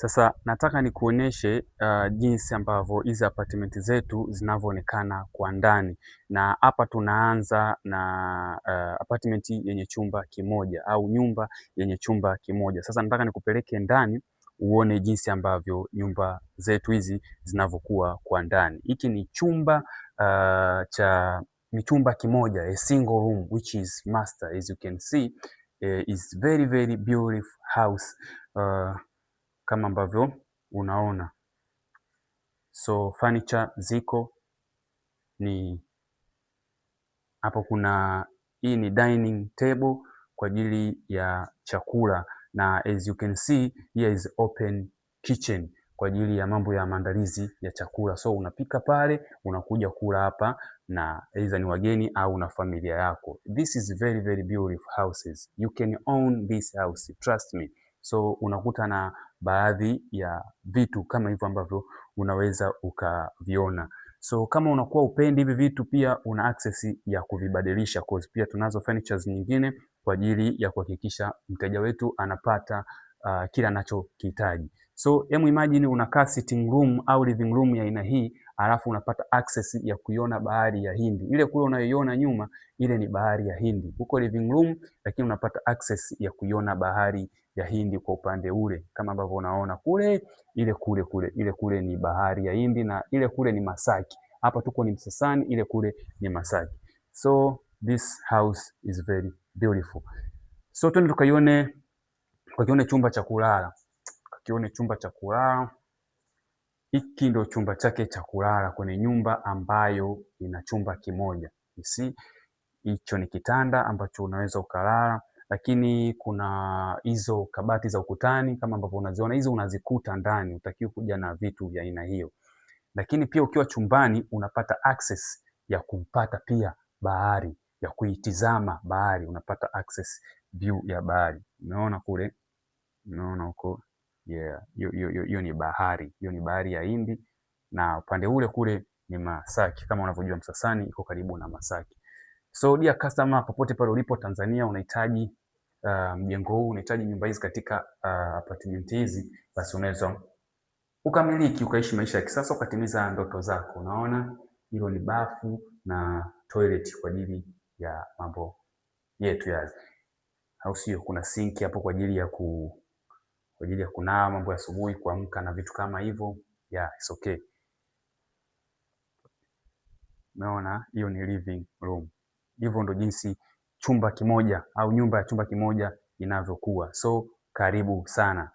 Sasa nataka nikuoneshe jinsi ambavyo hizi apartment zetu zinavyoonekana kwa ndani, na hapa tunaanza na apartment yenye chumba kimoja au nyumba yenye chumba kimoja. Sasa nataka nikupeleke ndani uone jinsi ambavyo nyumba zetu hizi zinavyokuwa kwa ndani. Hiki ni chumba cha ni chumba kimoja, a single room which is master, as you can see, is very very beautiful house, kama ambavyo unaona. So furniture ziko ni hapo, kuna hii ni dining table kwa ajili ya chakula, na as you can see, here is open kitchen kwa ajili ya mambo ya maandalizi ya chakula. So unapika pale, unakuja kula hapa na either ni wageni au na familia yako. This is very very beautiful houses. You can own this house, trust me. So unakuta na baadhi ya vitu kama hivyo ambavyo unaweza ukaviona. So kama unakuwa hupendi hivi vitu, pia una access ya kuvibadilisha, cause pia tunazo furnitures nyingine kwa ajili ya kuhakikisha mteja wetu anapata kila anachokihitaji. So hemu imagine unakaa sitting room au living room ya aina hii, alafu unapata access ya kuiona Bahari ya Hindi. Ile kule unayoiona nyuma, ile ni Bahari ya Hindi. Huko living room, lakini unapata access ya kuiona Bahari ya Hindi kwa upande ule, kama ambavyo unaona kule, ile kule kule, ile kule ni Bahari ya Hindi na ile kule ni Masaki. Hapa tuko ni Msasani, ile kule ni Masaki. So this house is very beautiful. So twende tukakione chumba cha kulala. Tukakione chumba cha kulala. Hiki ndio chumba chake cha kulala kwenye nyumba ambayo ina chumba kimoja. You see, hicho ni kitanda ambacho unaweza ukalala, lakini kuna hizo kabati za ukutani kama ambavyo unaziona hizo, unazikuta ndani, hutakiwi kuja na vitu vya aina hiyo. Lakini pia ukiwa chumbani unapata access ya kupata pia bahari, ya kuitizama bahari, unapata access view ya bahari. Umeona kule, umeona huko, yeah, hiyo hiyo hiyo ni bahari, hiyo ni Bahari ya Hindi, na upande ule kule ni Masaki. Kama unavyojua, Msasani iko karibu na Masaki. So dear customer, popote pale ulipo Tanzania, unahitaji mjengo huu, unahitaji nyumba hizi katika apartment hizi, basi unaweza ukamiliki, ukaishi maisha ya kisasa, ukatimiza ndoto zako. Unaona, hilo ni bafu na toilet kwa ajili ya mambo yetu yale, au sio? Kuna sinki hapo kwa ajili ya kunawa, mambo ya asubuhi kuamka na vitu kama hivyo. Yeah, it's okay. Umeona, hiyo ni living room. Hivyo ndo jinsi chumba kimoja au nyumba ya chumba kimoja inavyokuwa. So karibu sana.